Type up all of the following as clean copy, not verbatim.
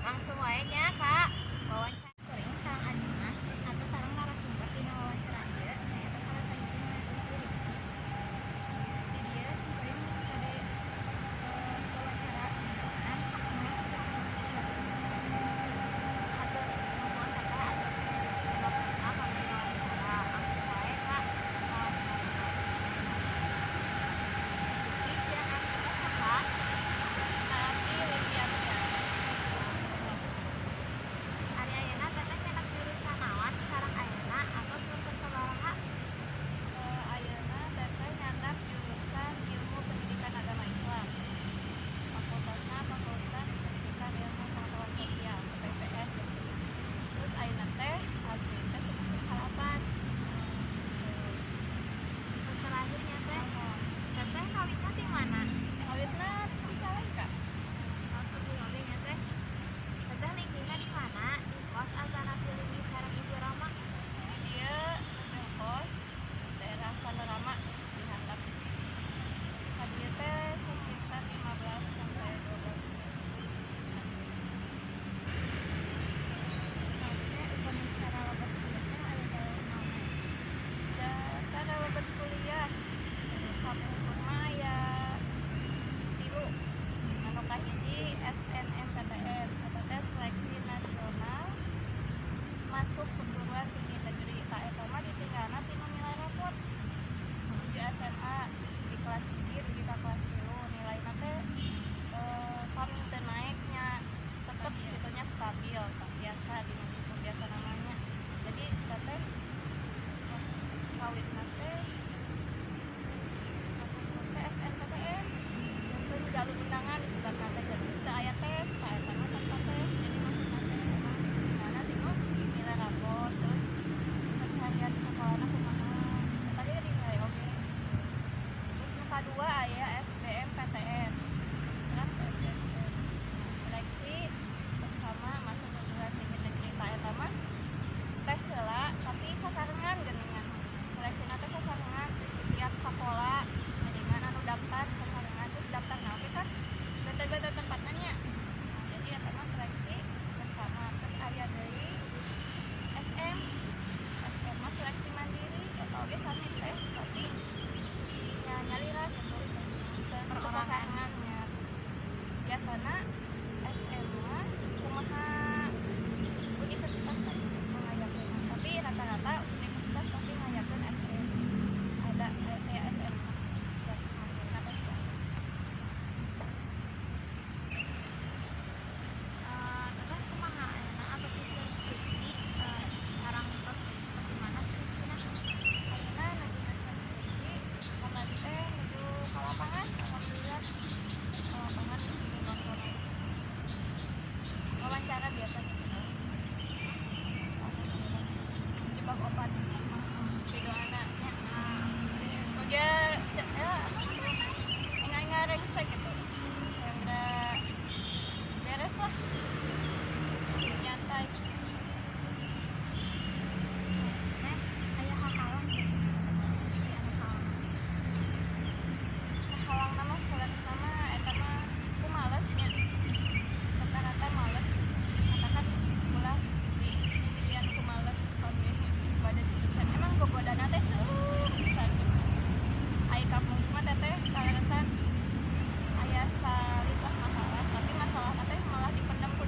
Langsung wae nya ka wawancara. Kuring sareng Azimah atau sareng narasumber dina wawancara ieu nyaeta salah sahiji mahasiswi Rifki. Di dieu simkuring bade wawancara ngeunaan kumaha sejarah mahasiswa. Hatur nuhun, Teteh, atos waktosna kami wawancara. Langsung wae ka wawancara. Rifki, jeung abdi teh saha? Abdi Livia Mutiara. Ari ayeuna Teteh nyandak jurusan naon sareng ayeuna atau semester sabaraha? Ayeuna Teteh nyandak jurusan Ilmu Pendidikan Agama Islam. Fakultasna Fakultas Pendidikan Ilmu Pengetahuan Sosial, PPS. Terus ayeuna teh abdi teh semester 8. Semester akhirnya, Teh. Teteh kawitna ti mana? Kawitna ti Cicalengka. Oh, tebih oge nya, Teh. Teteh linggihna di mana? Di kos atanapi linggih sareng ibu rama? Di dieu nuju kos, daerah Panorama di handap. Ka dieu teh sekitar 15 sampai 12 menit. Tah, Teteh, upami cara lebet kuliah teh aya jalur naon aya? Cara lebet kuliah kapungkur mah aya tilu. Anu kahiji SNMPTN eta teh seleksi nasional masuk perguruan tinggi negeri. Tah, eta mah ditinggalna tina nilai rapot menuju SMA di kelas 1 dugi ka kelas 3, nilaina teh pami teu naeknya tetep gitu nya, stabil. Tah, biasa di nu biasa namanya. Jadi Teteh kawitna teh kapungkur teh SNPTN untuk jalur undangan disebutna teh, jadi teu aya tes. Tah, eta mah tanpa tes, jadi masukna teh emang ditinggalna tina nilai rapot, terus keseharian di sekolahna kumaha, eta ge dinilai oge. Terus nu kadua aya SBMPTN kan, SBMPTN seleksi bersama masuk perguruan tinggi negeri. Tah, eta mah tes heula tapi sasarengan geuningan, seleksina teh sasarengan di setiap sekolah geuningan, anu daftar sasarengan, terus daftarna oge kan beda-beda tempatna nya. Nah, jadi eta mah seleksi bersama. Terus aya deui SM. SM mah seleksi mandiri, eta oge sami tes tapi nya nyalira gitu tesna, teu Perorangan. Sasarengan nya. Biasana SM mah kumaha universitas tadi ngayakeun, tapi rata-rata universitas pasti ngayakeun SM, ada kayak SM seleksi mandiri nah tes ya. Teteh kumaha ayeuna atau skripsi, sareng tos di mana skripsina? Ayeuna nuju nyusun skripsi, kamari teh nuju ka lapangan, alhamdulillah. Terus ka lapangan nuju nonton wawancara biasa gitu. Terus alhamdulillah jebak opat doana nya. Moga ya enggak rengsek gitu, yang beres lah, nyantai. Teh, aya hahalang teu skripsi anu kahalang? Halang nama seleksi nama eta mah ku males nya, rata-rata males gitu. Katakan ulah di pilihan ku males kami pada skripsian, emang gogodana teh seueur pisan gitu. Ai kapungkur mah Teteh kaleresan aya salit lah masalah, tapi masalah teh malah dipendam ku.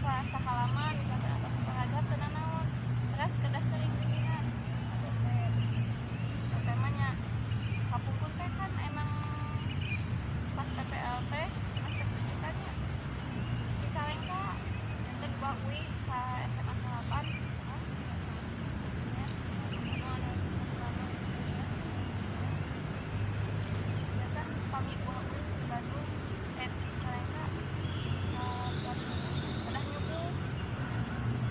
ka sahalaman misalkan atau saparagraf teu nanaon, terus kedah sering bimbingan ka dosen. Teteh mah nya kapungkur teh kan emang pas PPL teh semester 7 kan ya di Cicalengka, janten buah UI ka SMA 8. Jadinya anu anu lama jurusan ya kan pami buah UI di Bandung, eh di Cicalengka ka Bandung kedah nyuguh.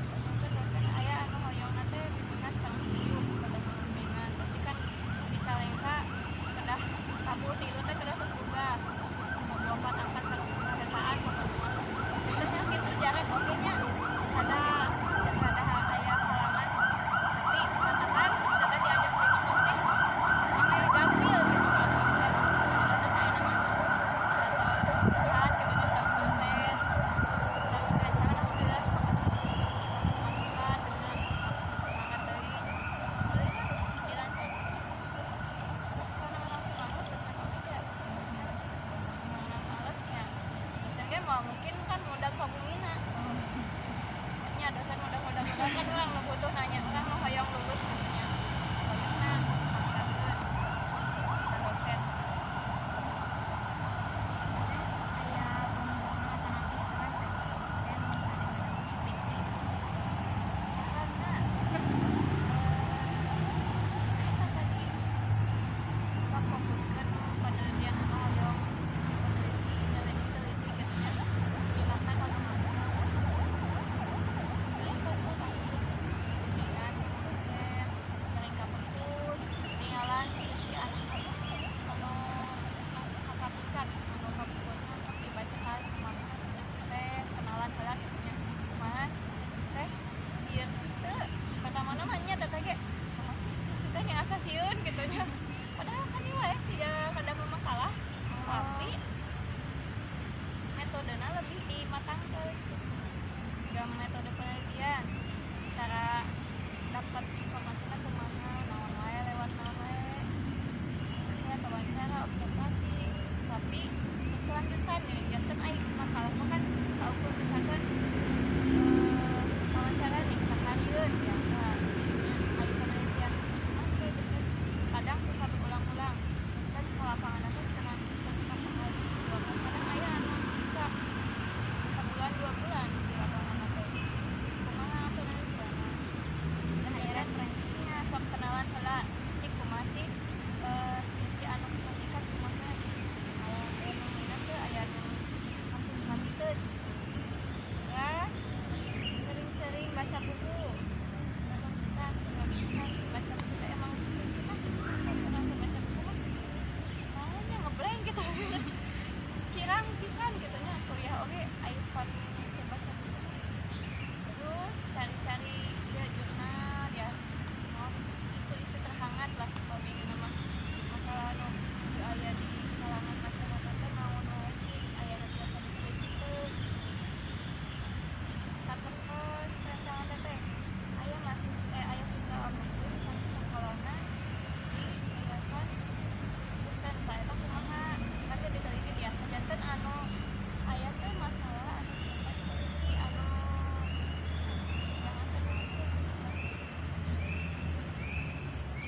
Sedangkan dosen aya anu hoyongna teh bimbingan setengah tilu, kedah terus bimbingan, berarti kan di Cicalengka kedah tabuh tilu teh kedah terus boga tabuh opat angkat keretaan pokoknya contohnya gitu. Jarak oge nya ada ada aya halangan, tapi katakan teteh diajak bimbingan pasti ameh gampil gitu ka dosen. Teteh ayeuna mah seratus curhat gitu nya sareng dosen, sareng rerencangan, alhamdulillah sok kasih masukan dengan sok semangat deui, alhamdulillah dilancarkeun. Misalnya langsung banget dosen oge ya sebenarnya malesnya dosen kan mau mungkin kan mudah ka bumina nya, dosen mudah-mudah mudah kan urang nu butuh nanya, urang nu hoyong lulus gitu nya, hoyongna maksakeun ka dosen. Teteh aya pembimbingan atanapi saran teh ka nu bade ngadamel skripsi? Saranna eta tadi, sok fokuskeun penelitian anu hoyong peneliti teliti gitu nya, minatna kana mana, sering konsultasi bimbingan sama dosen, sering ka perpus ningalan skripsi anu sanes anu kakak tingkat anu kapungkurna, sok dibacakan kumaha skripsi teh, kenalan heula kitu nya, kumaha skripsi teh bieu teu pertamana mah nya teteh ge kumaha sih skripsi teh, nya asa sieun gitu nya, padahal sami wae siga kada makalah, tapi metodena lebih dimatangkeun gitu. Siga metode penelitian, cara dapat informasinya kumaha, naon wae, lewat naon wae, lewat wawancara, observasi, tapi berkelanjutan ya. Janten ai makalah mah kan saukur misalkan wawancara nih saharieun biasa nya, ai penelitian skripsi mah teu gitu, kadang suka berulang-ulang kan ke lapangan teh, dengan tercekap sehari dua kali, kadang aya anu ka sabulan 2 bulan di lapangan teh, kumaha penelitian. Teh aya referensinya. Nya sok kenalan heula, cik kumaha sih skripsi anu tingkat kumaha, cik aya aya nu minat teu, aya nu hampir sami teu gitu. Terus sering-sering baca buku, memang bisa memang bisa baca buku teh emang kunci mah. Kalau urang teu baca buku mah naonnya, ngeblank gitu, kirang pisan gitu nya kuliah oge aya pami teu baca buku. Terus cari-cari ya jurnal ya, naon isu-isu terhangat lah, pami mah masalah nu teu aya di kalangan masyarakat teh naon wae, cik aya nu tiasa diteliti teu. Sapertos rencangan teteh aya mahasiswa, eh aya siswa muslim tapi sakolana di yayasan Kristen, tah eta kumaha kan teu diteliti biasa, janten anu aya teh masalah anu biasa diteliti, anu kesenjangan teh biasa seperti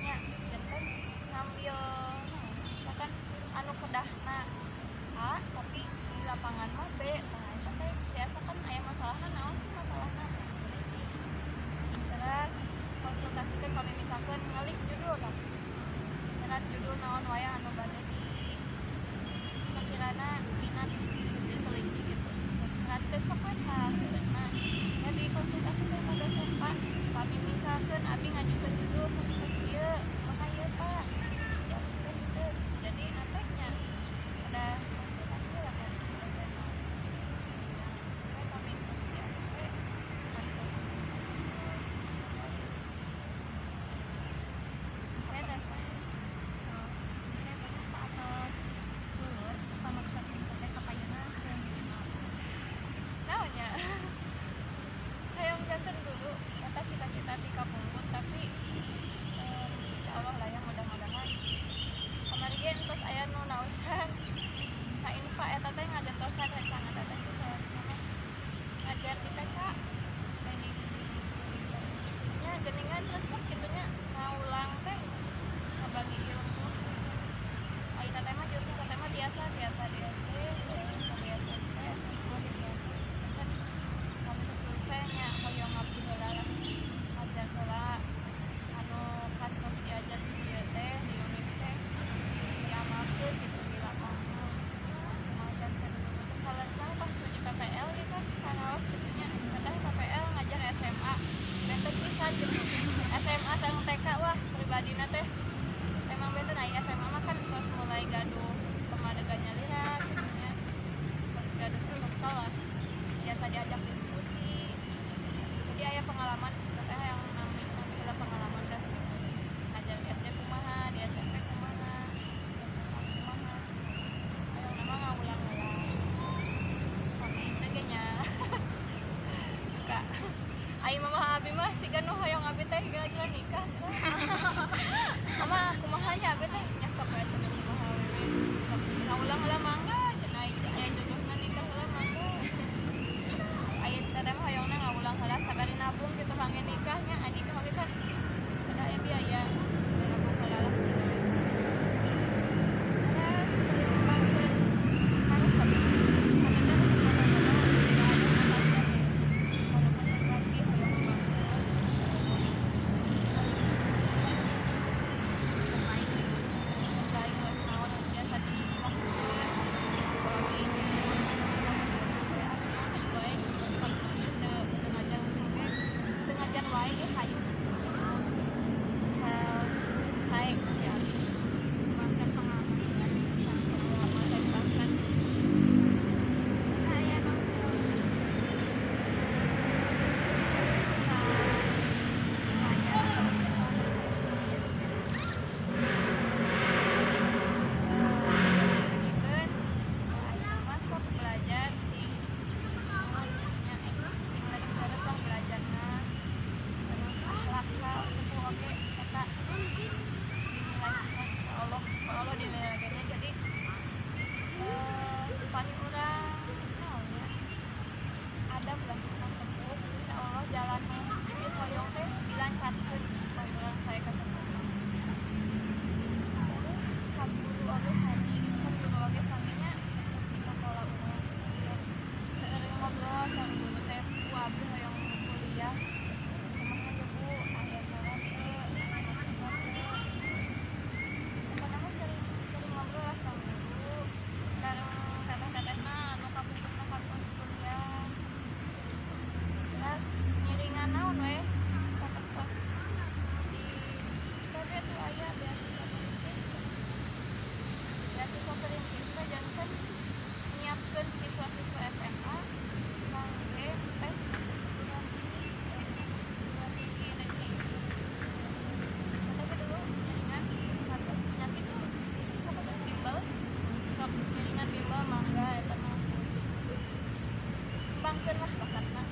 nya, janten ngambil misalkan anu kedahna A tapi di lapangan mah B, nah eta teh biasa kan aya masalahna, naon sih masalahna, teliti. Terus konsultasi teh kami misalkan ngelis judul kan, nyerat judul naon wae anu bade di sakirana minat diteliti gitu, seratkeun sok we saseueurna, jadi konsultasi teh ka dosen, "Pak, pami misalkan abi ngajukeun judul sapertos ieu kumaha ieu, Pak?" Di ACC gitu, jadi nanti nya ada konsultasi lah kan dosen ya, kami terus di ACC kantor usul. Oke teh. Oke teteh, saatos lulus pamaksa teteh kapayunna diajak diskusi. Jadi aya pengalaman teteh yang nami heula pengalaman dah gitu. Ngajar di SD kumaha, di SMP kumaha, di SMA kumaha. Saya nama ngaulang-ulang. Kami teh ge nya. Duka. Ai mama abi mah siga nu hoyong abi teh gila-gila nikah. Mama kumaha nya abi teh nya sok we cenah kumaha we. Sok ngaulang heula mangga cenah aya jodohna nikah heula mangga. Ai teteh mah hoyongna ngaulang heula sabari nabung gitu kangge nikahnya, ai nikah oge kan kada aya biaya. Nabung heula lah. Terus dikembangkeun karesep. Karena resep mana sudah ada atasan walaupun laki hoyong ngembangkeun insyaallah. Baik. Baik lah naon anu biasa dilakukeun abi sama guru we abi mah hayu wae gitu kan teu teu ngajar oge teu ngajar wae ge hayu asal sae ya abi. Kembangkan pengalaman berarti sareng Pengalaman saya bahkan Teteh aya nu ka pelajar atau siswa terkait kuliah. Dugikeun ayeuna mah sok belajar sing nya sing leres-leres lah belajarna, terus akhlak ka sepuh oge eta dinilai pisan ku Allah, ku Allah dinilai ge nya. Jadi upami urang naon nya adab lah ka sepuh, insyaallah jalan nu dihoyong teh dilancarkeun upami urang sae ka sepuh mah. Terus ka guru oge sami gitu kan, guru oge saminya sepuh di sakola urang. Seueur ngobrol sareng guru teh, "Bu, abdi hoyong kuliah kumaha ya Bu, aya saran teu, aya masukan teu?" Pokona mah sering sering ngobrol lah sareng guru, sareng teteh-tetehna anu kapungkurna kantos kuliah. Terus ngiringan naon we sapertos di ITB tuh aya beasiswa perintis. Beasiswa perintis teh janten nyiapkeun siswa-siswa SMA kangge tes masuk perguruan tinggi, perguruan tinggi negeri. Teteh ge dulu ngiringan kantos nya kitu sapertos bimbel, sok ngiringan bimbel mangga eta mah. Kembangkeun lah bakatna.